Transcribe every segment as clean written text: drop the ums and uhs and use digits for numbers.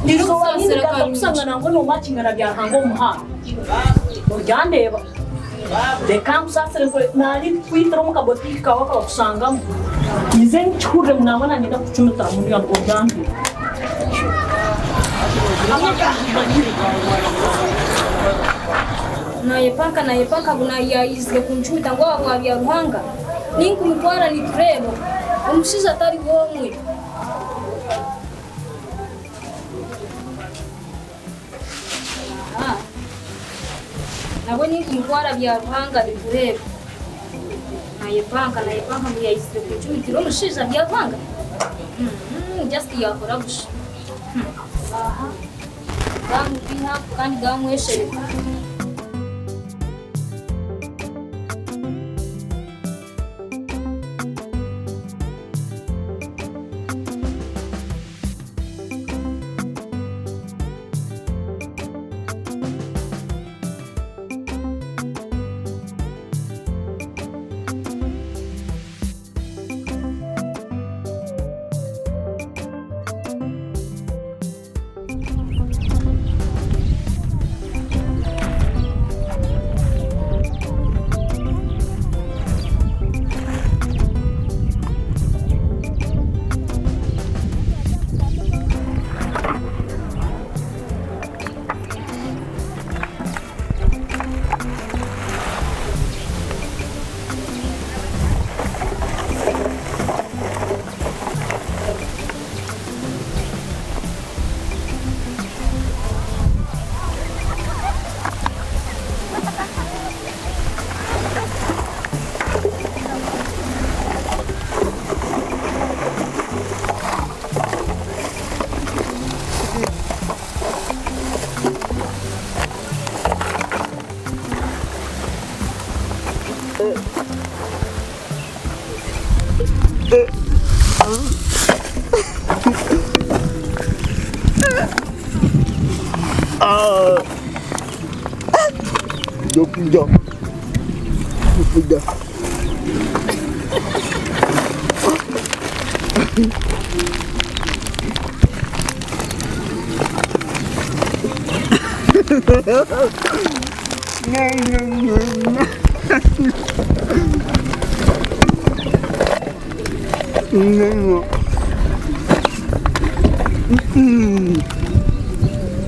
Eizooba nindigaruka kukushanga nangwa noomakinga na Byaruhanga omu muhanda, oryandeeba. Reka nkusaasire nari nkukwitire omu kabotiiki kaawe aku bakushangamu, nyije nkihurire ngu nangwa nanyenda kukucumitiramu oryandeeba. Nayepanka nayepanka ngu yaizire kuncumita ngu ahabwa Byaruhanga ninkumutwara nitureeba omushaija tari w'omwe. Nabwe ninkumutwara Byaruhanga nitureeba. Nayepanka nayepanka ngu yaizire kuncumitira omushaija Byaruhanga just yakora busha. Gaamubeiha kandi gaamweshereka.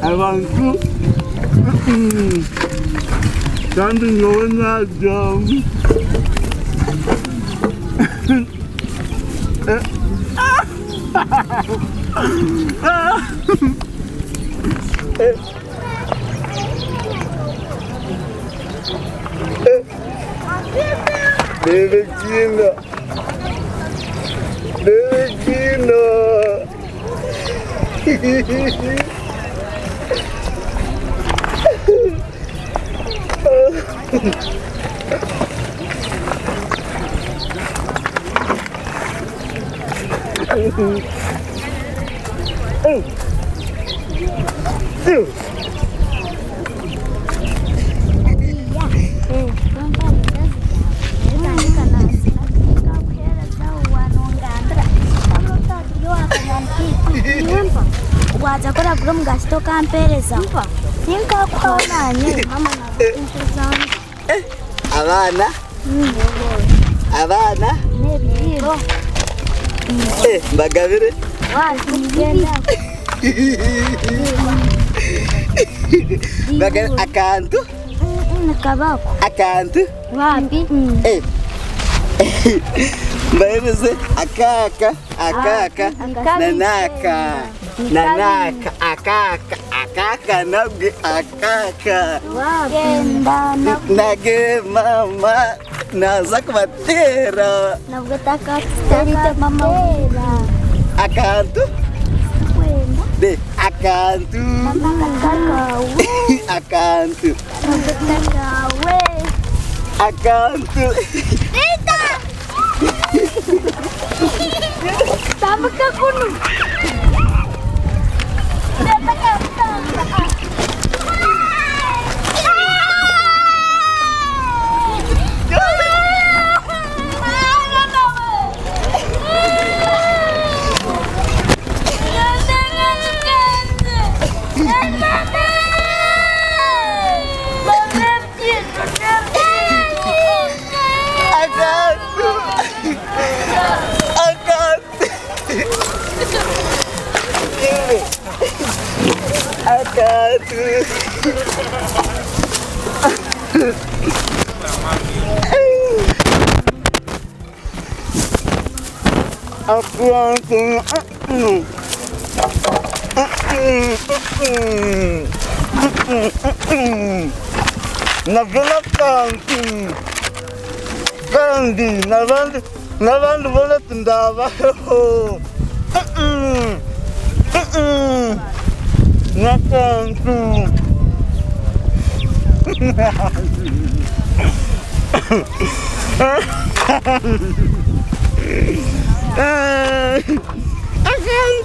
Abantu kandi nyowe naarya. Reeba ekiina, reeba ekiina. Waaza kuragura omugaati tokampeereza tinkakuhaho naanye mama naza Abaana abaana n'ebiriiro mbagabire mbagabire akantu nikabako akantu wapi mbahereze akaaka akaaka na n'aka na n'aka akaaka akaaka nabwe akaaka genda nage mama naza kubateera nabwo takatuterite mama akantu wenda de akantu takawe akantu takawe akantu tambuka kunu Akantu. Nabyo n'akantu. Kandi n'abandi n'abandi boona tindabaheho. N'akantu. Akantu.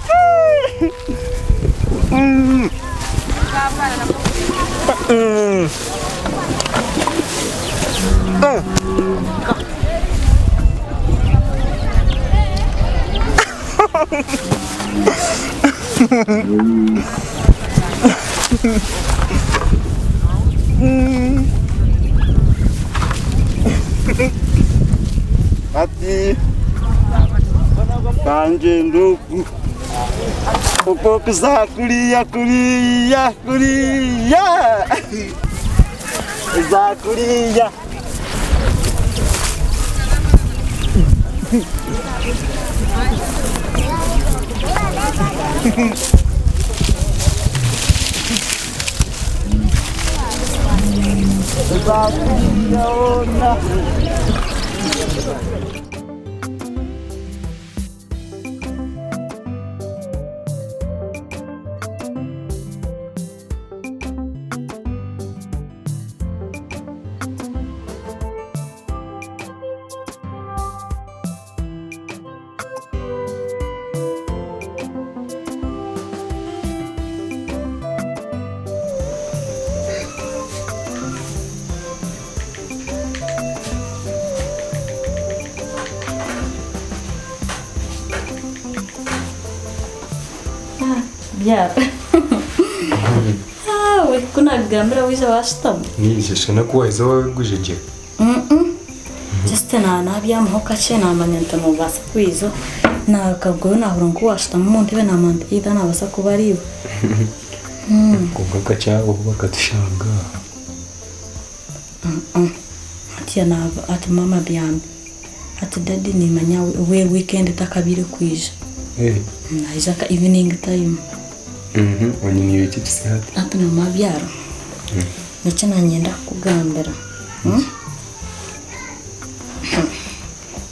Ati kangyende oku oku okuza kuriya kuriya kuriya za kuriya. Za kuriya hoona. Byara. We ku naakugambira waija waashutama. Niija shana ku waaheza waagujegye. Just naabyamaho kakye naamanya nti noobaasa kwija. Naakabwayo naahurira nku waashutama omu ntebe naamanya nti either naabaasa kuba ariiwe. Kwonka kakye aho bakatushanga aha. Hatiya naaba ati maama abyami. Ati daddy nimanya we weekend takabiire kwija. Naija nka evening time. Onyiniire ki ekisi hati? Hati nomabyaro nikyo nanyenda kukugambira.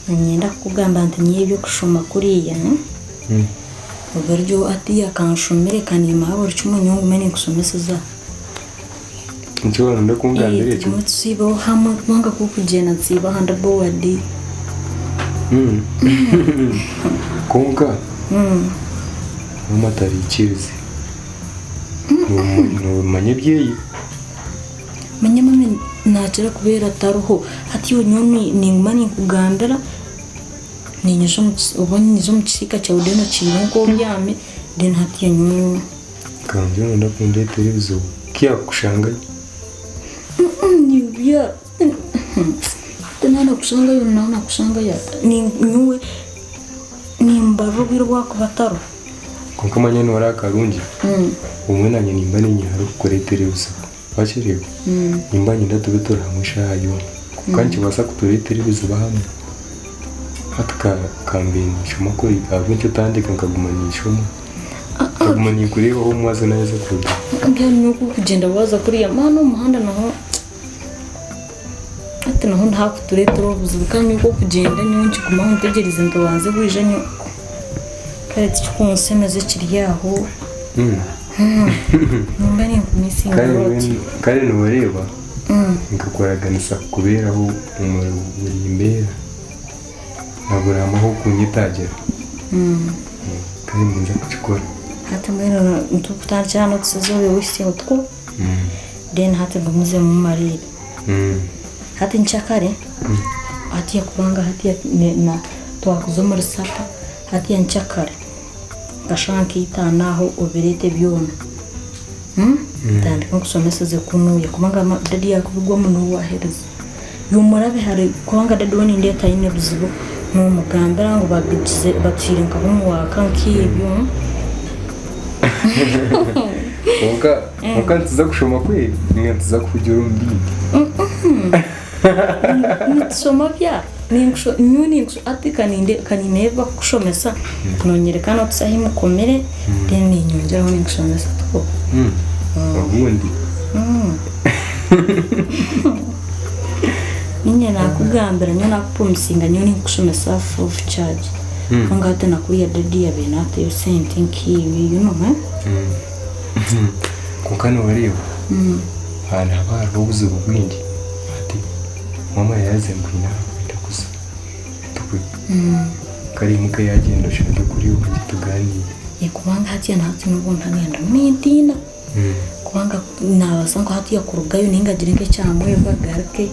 Nanyenda kukugambira nti nyowe ebyokushoma kuriya oburyo hatiya kanshomere kaniimaho buri kimwe nyowe ngume ninkushomeseza. Nikyo waronda kungambira ekyo? Tugume tusiibeho hamwe kubanga ku orikugyenda nsiiba aha ndi bored. Kwonka maama tariikirize. Noomanya ebyeye. Manya maama naakira kubeera atariho. Hati iwe nyowe ninguma ninkugambira niinyija obu niinyija omu kisiika kyawe then okiibe nk'obyami then hatiiya nyowe. Kambwenu noyenda kundeetera ebizibu. Ku yaakukushangayo? Naanakushangayo naanakushangayo ata? Nyowe nimbarira obwire obu arikuba atariho. Kwonka manya noreeba akarungi, obumwe naanye nimba niinyehara kukureetera ebizibu. Wakireeba? Nimba niinyenda tube turi hamwe eshaaha yoona. Kwonka nikibaasa kutureetera ebizibu ahamwe. Hati kambe ninshoma kuri ahabw'enki otandeka nkaguma ninshoma? Nkaguma ninkureebaho omwaza naaheza kuruga. Mbwenu nyowe ku orikugyenda waaza kuriya maani omu muhanda naho hati naho nihakutureetera obuzibu kandi nyowe ku orikugyenda nyowe nkigumaho ntegyerize nti obanze waija nyowe kare tikikunshemeza ekiri aho. Nimba ninkumisinga Kare a lot. mbwenu kare nooreeba nkakuraganisa kukubeeraho omuri buri mbeera na buri hamwe ahu orikunyetaagira. Kandi ninza kukikora. Hati mbwenu nitukutandikira hanu otusize obe wihitsye otuko then hati gumizemu omariire. Hati nkyakare hatiya kubanga hatiya na twakuza omuri sapa hatiya nkyakare nka shaaha nka itaano aho obireete byona. Ntandike nkusomeseze kunuuya kubanga dadi yakubigwamu niiwe waahereza. Iwe omurabe hare kubanga dadi we nindeeba tayine buzibu nomugambira ngu babigize batuhaire nka homework nk'ebyo. Kwonka kwonka nituza kushoma kweri ninga nituza kuhugira omu bindi? Nitushoma bya. Ninkusho nyowe ninkusho hati kaninde kanine ebi bakukushomesa nonyereka notes ahi mukomire then ninyongyeraho ninkushomesa tu. Obundi. Ninye nakugambira nyowe nakupromisinga nyowe ninkushomesa free of charge. Kwonka hati na kuriya daddy yabaire natayo sente nk'iwe you know eh. Kwonka noreeba aha nihaba hariho obuzibu bwingi hati maama yaaza ngu haine ahu arikwenda kuza tukwe kare imuka yaagyenda oshange kuriya obugye tugaaniire. Kubanga hatiiya na hati nobwo ntagenda nintiina kubanga nabaasa nka hatiiya kurugayo ninga agire nk'ekyamwebwa agaruke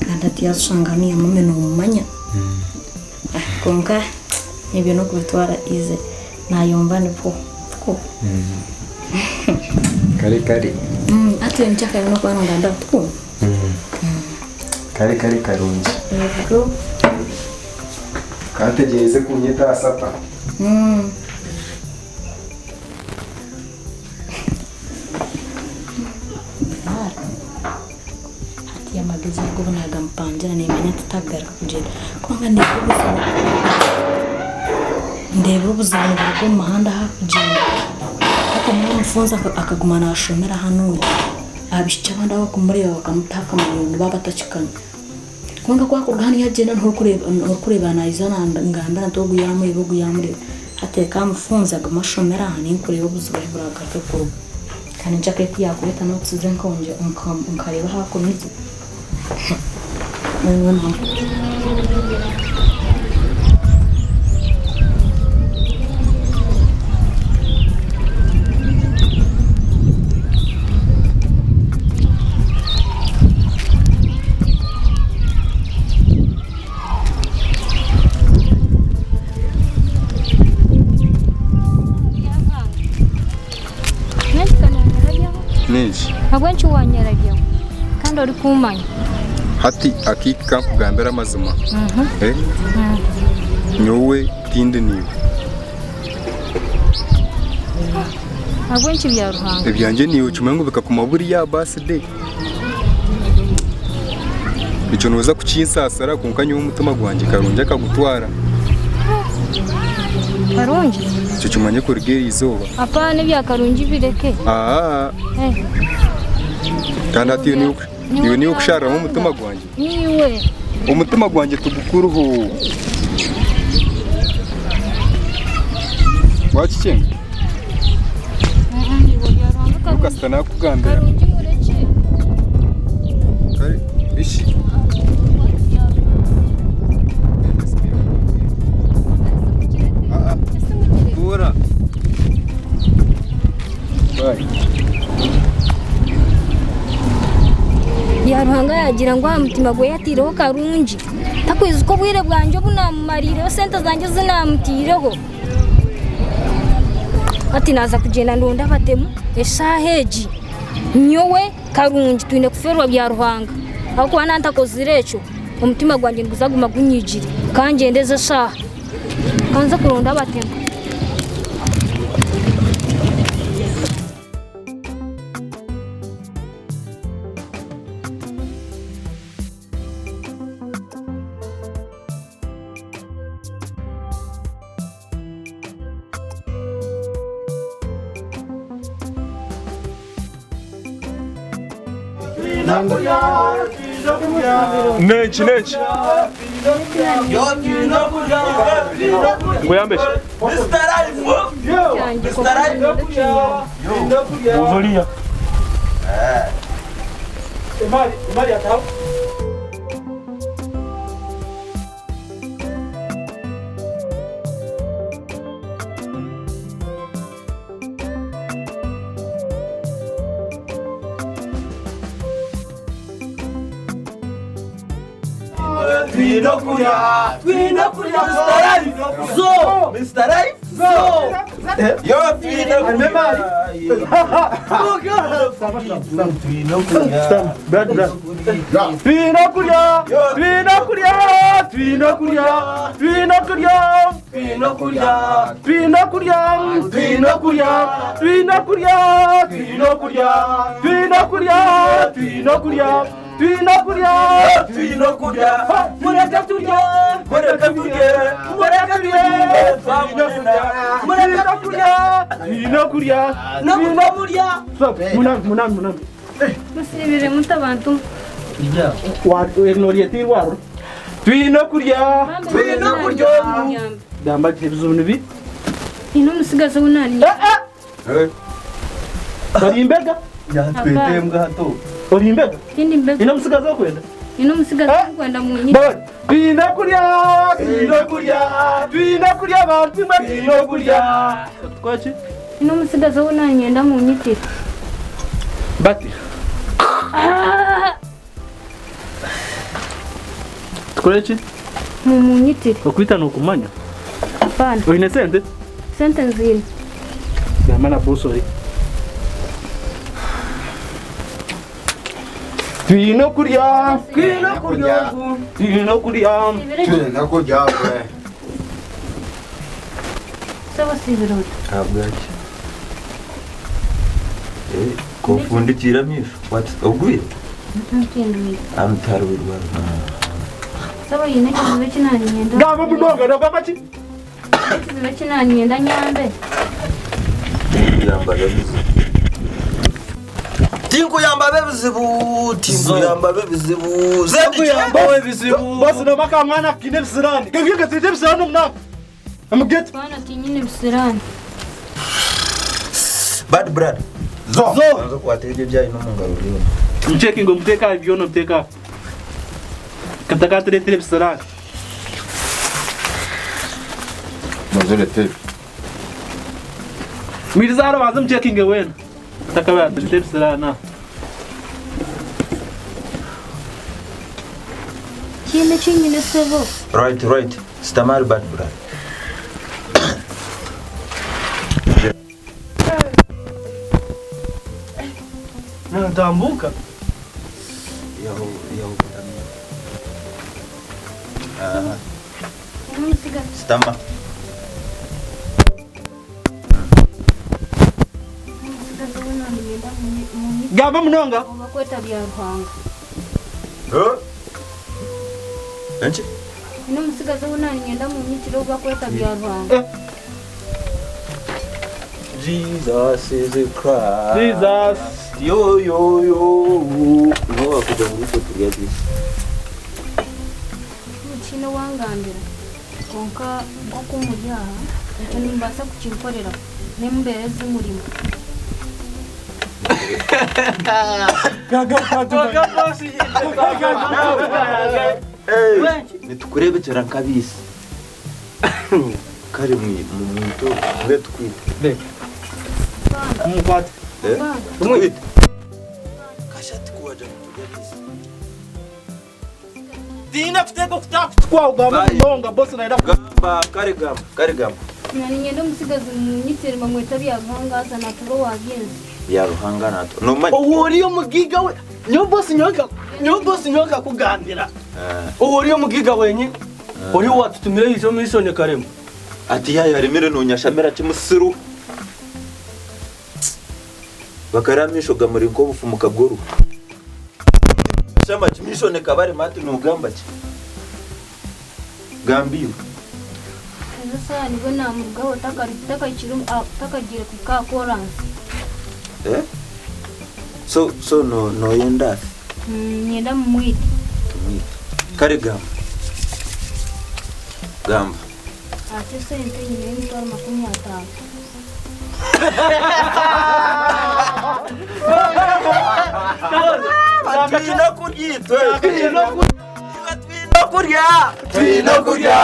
kandi hatiiya ashanga niiwe mummy nomumanya kwonka ebyo n'okubitwara easy nayomba nibwo. Kare kare. Hati nkyakare nokuba nongambira ngu Kare kare karungi. Yego. Kantegyereze kunyeta aha sapa. Hati amagezi ago obu nagamupangira nimanya titagaruka kugyenda kubanga ndeeba obuzibu ndeeba obuzibu niburuga omu muhanda aha kugyenda hati n'omufunzi akaguma nashomera hanuya Abaishiki abandi abu barikumureeba bakamutaho akamanyiiro nibaba batakikanya. Kwonka ku arikuruga hanu yaagyenda niho orikureeba naija nangambira nti ogu yaamureeba ogu yaamureeba. Hati reka amufunze agume ashomere aha ninkureeba obuzibu ahu buraagaruke kuruga. Kandi nkyakare ku yaakureeta notes ze nkareeba ahu akomize. N'enki? Ahabw'enki wanyerabyaho kandi orikumanya? Hati akaiti kankugambire amazima. Eh? Nyowe tindi niiwe. Ahabw'enki bya Ruhanga? Ebyangye niiwe kimanye ngu bikakuma buriya aha birthday. Ekyo nooza kukinsaasira kwonka nyowe omutima gwangye Karungi akagutwara. Karungi? Ekyo kimanye kuruga eri izooba. Apaana ebya Karungi bireke. Aa. Eh. Kandi hati iwe niiwe niiwe okushariramu omutima gwangye. Niiwe. Omutima gwangye tigukuriho. Wakikyenga? Kasita nakugambira. Karungi murekye. Kare bishi. Tuura. Bye. Ya Ruhanga yaagira ngu aha mutima gwe yataireho Karungi. Takwijuka obwire bwangye obu naamumariireho sente zangye ezi naamutaireho. Hati naaza kugyenda ndonde abatemu eshaaha egi. Nyowe Karungi twine kufeerwa bya Ruhanga ahabw'okuba naantakozire ekyo omutima gwangye niguza kuguma gunyigire. Ka ngyende ezi eshaaha, ka nze kuronda abatemu. Nenki nenki Nguyambe ki? Uzulia. Twine kurya, twine kurya, twine kurya, twine kurya, twine kurya, twine kurya, twine kurya, twine kurya, twine kurya, twine kurya, twine kurya, twine kurya, twine kurya. Mureke turye, mureke turye, mureke turye, mureke kurya, Twine kurya. no kurya. Munami, munami, munami. Musibire muta abantu. Noriyete irwaro. Twine kurya. Twine kurya. Gamba ebizibu nibi. Ino omusigazi wunani. Ori imbega? Twete imbwa hato. Ori imbega? Tindi mbega. Ino omusigazi okwenda? Ino omusigazi okwenda munyi. Twine kurya, twine kurya, twine kurya abantu mwe twine kurya. Twaki? Ino omusigazi wunanyenda munyitire. Bati. Tukore ki? Mumunyitire. Okwita nokumanya. Hapana. Oine sente? Sente nzine. Gamba na boss ori. Twine kurya, twine kurya, twine kurya. Twine kurya kwe. Saba sibire uta. Ntabwaki. Kofundikira amisho. What? Ogwire? Ntindi. Amutari w'irwara. Saba yine ekizibu ekinanyenda. Gamba munonga nogamba ki? Ekizibu ekinanyenda nyambe. Yamba bizibu. Tinkuyamba bebizibu, tinkuyamba bebizibu. Tinkuyamba bebizibu. Boss nomaka mwana kine ebisirani. Kagye tete ebisirani omunaka. Amugeti. Bana tinyine ebisirani. Bad brad. Zo. Zo. Kwata ebyo byayi no mungaro byona. Mchecking omuteka byona omuteka. Kataka turetere ebisirani. Mazure tebi. Mwiriza haro banze mchecking wena. Kataka baturetere ebisirani. Kiine kinyine sebo. Right, right. Stamari bad brad. Natambuka. Yaho, yaho. Aha. Ino omusigazi. Stama. Omusigazi wunanyenda munyitire. Gamba munonga. Obakweta bya Ruhanga. Eh? Enki? Ino omusigazi wunanyenda munyitire obakweta bya Ruhanga. Jesus is a Christ. Jesus. Yo yo yo. No wakuja muri turya bisi. Mukino wangambira. Konka nkokumuri aha ekyo nimbaasa kukinkorera n'embeera ezimurimo. Nitukurebekera nk'abisi. Kare mu muntu mbe tukwite. Mukwate. Eh? Tukwite. Kashati kuwaja muturya bisi. Tina kuteka kutakutukwa ugamba munonga boss naida. Gamba kare gamba kare gamba. Nanyenda omusigazi munyitire bamweta bya Ruhanga aza natuba wabyenze. Ya Ruhanga nato. No manya. Uwo mugiga we, nyo boss nyoka, nyo boss nyoka kugambira. Uwo mugiga wenye. Uri watutumire izo mission karemo. Ati yaya remere nonyashamera kimusiru. Bakaramisho gamuri nko bufumuka bworu. Shama kimishone kabare mati nugamba ki. Gambiyo. Ezo saaha nibwo namurugaho takagiire kuhika aha koransi. Eh? So so no no yenda Nyenda mumwite. tumwite. Kare gamba. Gamba. Ate sente nyine y'emitwaro 50. Twine kurya itwe. Twine kurya. Twine kurya.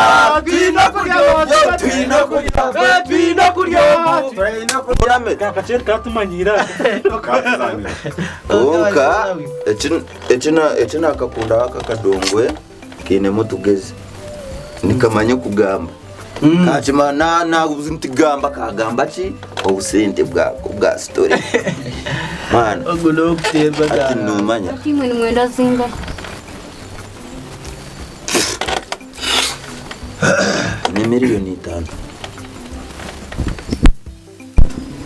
Twine kurya. Twine kurya. Twine kurya. Twine kurya. Akaceri katumanyira. Konka eki nakakunda aka kadongwe kinemu tugezi nikamanya kugamba kakima nabuzi nti gamba kagamba ki obusente bwako bwa story mwana Ogwo n'okuteerwa ati nomanya Ati imwe nimwenda zingahi? ni miliyoni 5.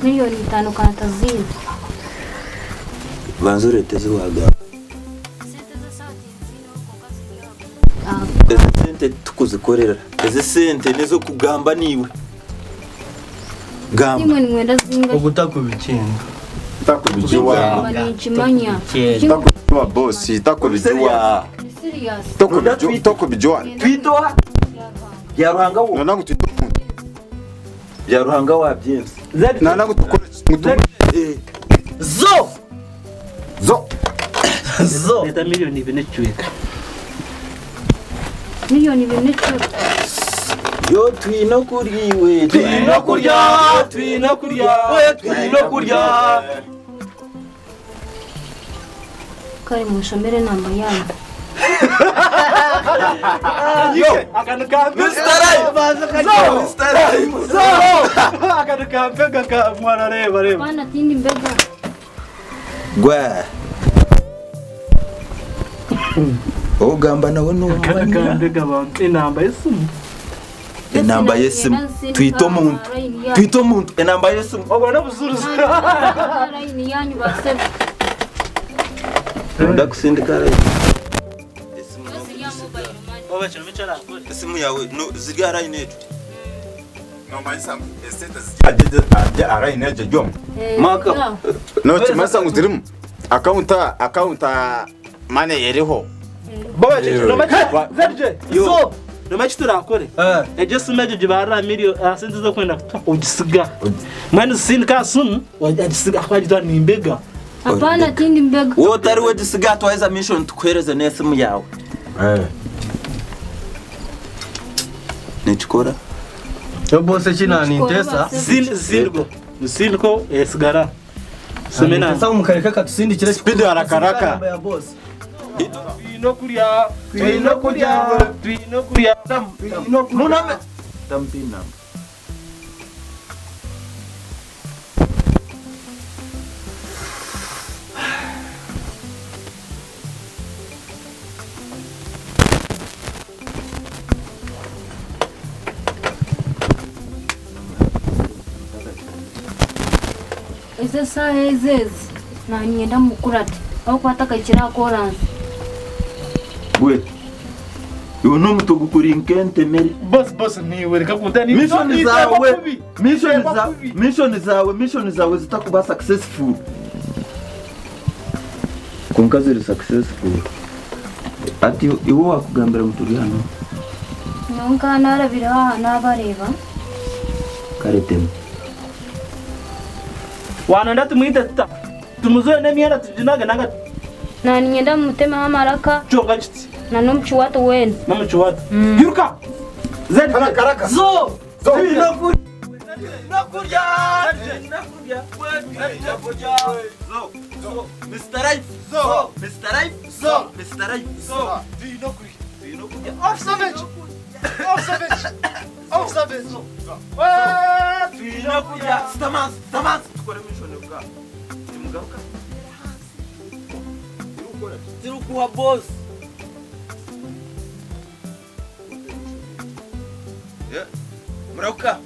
Miliyoni 5 kantaziine. Banza orete ezi wagamba. N'okuzikorera. Ezi sente n'ez'okugamba naiwe. Gamba. Imwe nimwenda zingahi? Ogutakubikinga. Takubijuwa. Ninkimanya. Takubijuwa bosi, takubijuwa. Serious. Tokubijua, tokubijua. Twitoha. Bya Ruhanga wo. Nana ngu twite omuntu. Bya Ruhanga wa byensi. Nana ngu tukore ngu Zo! Zo. Zo. Leta miliyoni 2 n'ekicweka. Miliyoni 2 n'ekicweka. Yo twine okurya iwe. Twine okurya, twine okurya, twine okurya. Kare munshomere enamba yanyu. Yo, akantu kampe. Mr. Right. Zo. Mr. Right. Zo. Akantu kampe gaka mwana reba reba. Bana tindi mbega. Gwa. Ogamba nawe Akantu n'omumanya. kampe gabantu enamba y'esimu. Enamba y'esimu. Twite omuntu. Twite omuntu. Enamba y'esimu. Obwo n'obuzuruzi. Layini yanyu basebe. Ndakusindika right. Oba kino mico arakora. Esimu yawe no ziri aha line ejo. Nomanyisa ngu esente ziri aha line ejo jom. Maka. No kimanyisa ngu zirimu. Akaunta akaunta mane eriho. Baba kino nomachi ZJ. Zo. Nomachi turakore. Ejo simu ejo gibarira miliyoni sente zokwenda kuta ogisiga. Mwene sindika simu agisiga akwagitwa nimbega. Hapana tindi mbega. Wowe utari we gisiga twaheza mission tukuhereze n'esimu yawe. Nikikora? Yo boss kinanintesa. Zindiko. Zindiko esigara. Semena. Nintesa umukareka katusindikire. Speed harakaraka. Ya boss. Twine okurya, twine okurya, twine okurya. Muname. Tampina. Ezi esaaha ezi ezi nanyenda mukurate aho atakahikire aha koransi. Gwe. Iwe n'omutwe gukuri nk'entemere. Boss boss niwe reka kunta ni Mission zawe, mission zawe, mission zawe, mission zawe zitakuba successful. Konka ziri successful. Ati iwe wakugambira ngu turi hano Nyowe narabire aha nabareeba. karetemu. Wananda tumwite tuta. Tumuzoe n'emyenda tuginaga naga Nanyenda mumutemeho amaraka kyonka kiti. na n'omukiwato weena. N'omukiwato. Yiruka. Zed. Harakaraka. Zo. Zo. Twine okurya. Twine okurya. Twine okurya. Zo. Zo. Mr. Right. Zo. Mr. Right. Zo. Mr. Right. Zo. Twine okurya. Twine okurya. Off savage. Off savage. Off savage. Twine okurya. Sitamansi. Sitamansi. Tukore mission bwa. Timugaruka. Tirikuha boss. Yeah. Murauka.